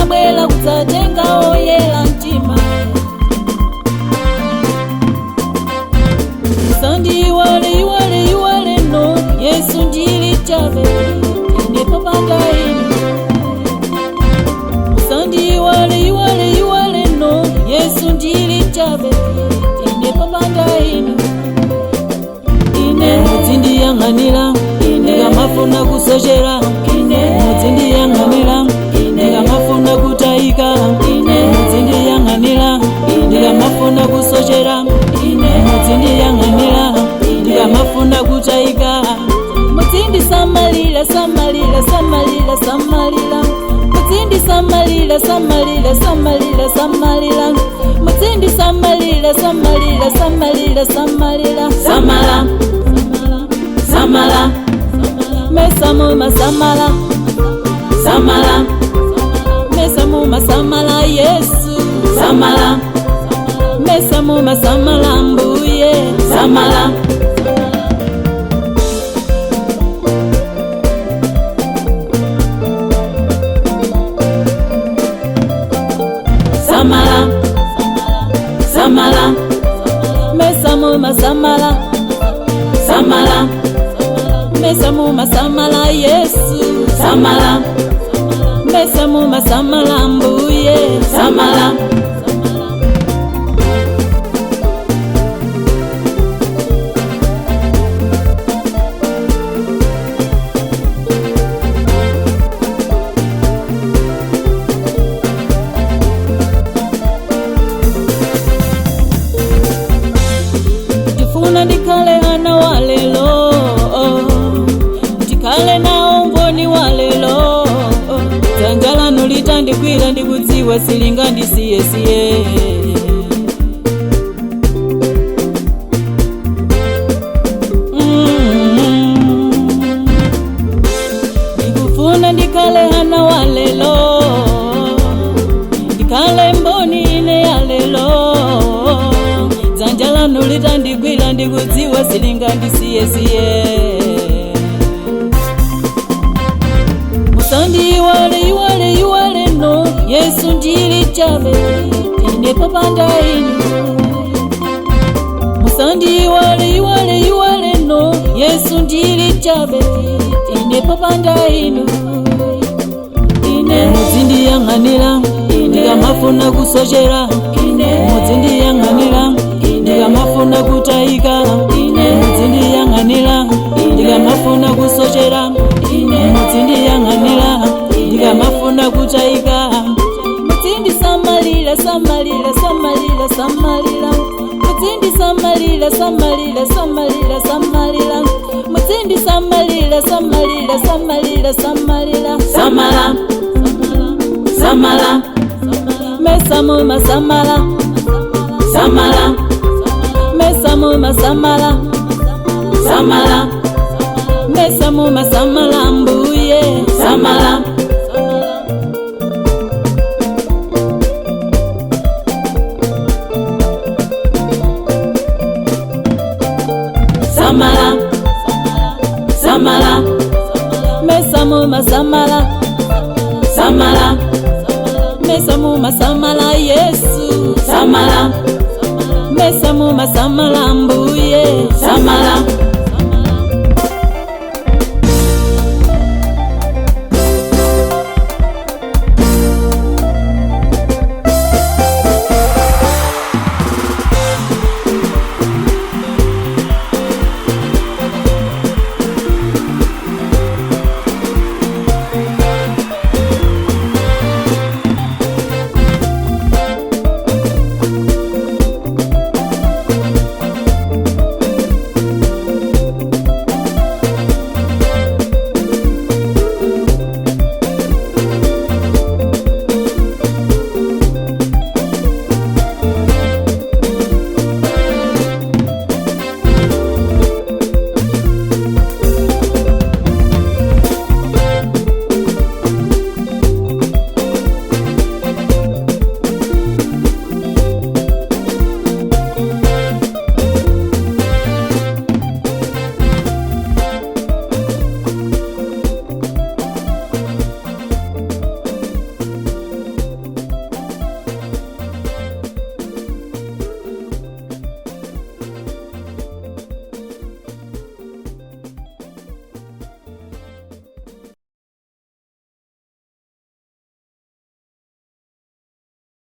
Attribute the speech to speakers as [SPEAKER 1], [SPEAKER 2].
[SPEAKER 1] Anabwera kudzatenga oyera mtima. Musandiyiwale iwale iwale no, Yesu ndili chabe ine popanda inu. Musandiyiwale iwale iwale no, Yesu ndili chabe ine popanda inu. Ine mudzindiyang'anira ndikamafuna kusochera, mudzindiyang'anira ndikamafuna kutayika, mudzindiyang'anira ndikamafuna kusochera, mudzindiyang'anira ndikamafuna kutayika. Mudzindisamalira samalira samalira samalira, mudzindisamalira samalira samalira samalira, mudzindisamalira samalira samalira samalira.
[SPEAKER 2] Samala, samala,
[SPEAKER 1] Mesamuma samala,
[SPEAKER 2] samala,
[SPEAKER 1] mesamuma samala Yesu,
[SPEAKER 2] samala,
[SPEAKER 1] mesamuma samala mbuye,
[SPEAKER 2] samala. Samala, samala,
[SPEAKER 1] mesamuma samala,
[SPEAKER 2] samala,
[SPEAKER 1] mesamuma samala Yesu,
[SPEAKER 2] samala,
[SPEAKER 1] mesamuma samala mbuye,
[SPEAKER 2] samala.
[SPEAKER 1] Ndifuna ndikhale ana wa lelo, ndikhale nawo mboni wa lelo. Dzanja lanu litandigwira ndikudziwa silingandisiyesiye. Ndikufuna ndikhale ana wa lelo, ndikhale mboni ine ya lelo. Dzanja lanu litandigwira ndikudziwa silingandisiyesiye. Musandiyiwale iwale iwale no, Yesu ndili chabe ine popanda inu. Musandiyiwale iwale iwale no, Yesu ndili chabe ine popanda inu. Ine mudzindiyang'anira ndikamafuna kusochera, mudzindiyang'anira ndikamafuna kutayika, mudzindiyang'anira ndikamafuna kusochera, mudzindiyang'anira ndikamafuna kutayika. Mudzindisamalira samalira samalira samalira, mudzindisamalira samalira samalira samalira, mudzindisamalira samalira samalira samalira.
[SPEAKER 2] Samala, samala,
[SPEAKER 1] Mesamuma samala,
[SPEAKER 2] samala,
[SPEAKER 1] mesamuma samala,
[SPEAKER 2] samala,
[SPEAKER 1] mesamuma samala mbuye,
[SPEAKER 2] samala. Samala, samala,
[SPEAKER 1] mesamuma samala,
[SPEAKER 2] samala,
[SPEAKER 1] mesamuma samala Yesu,
[SPEAKER 2] samala,
[SPEAKER 1] mesamuma samala mbuye,
[SPEAKER 2] samala.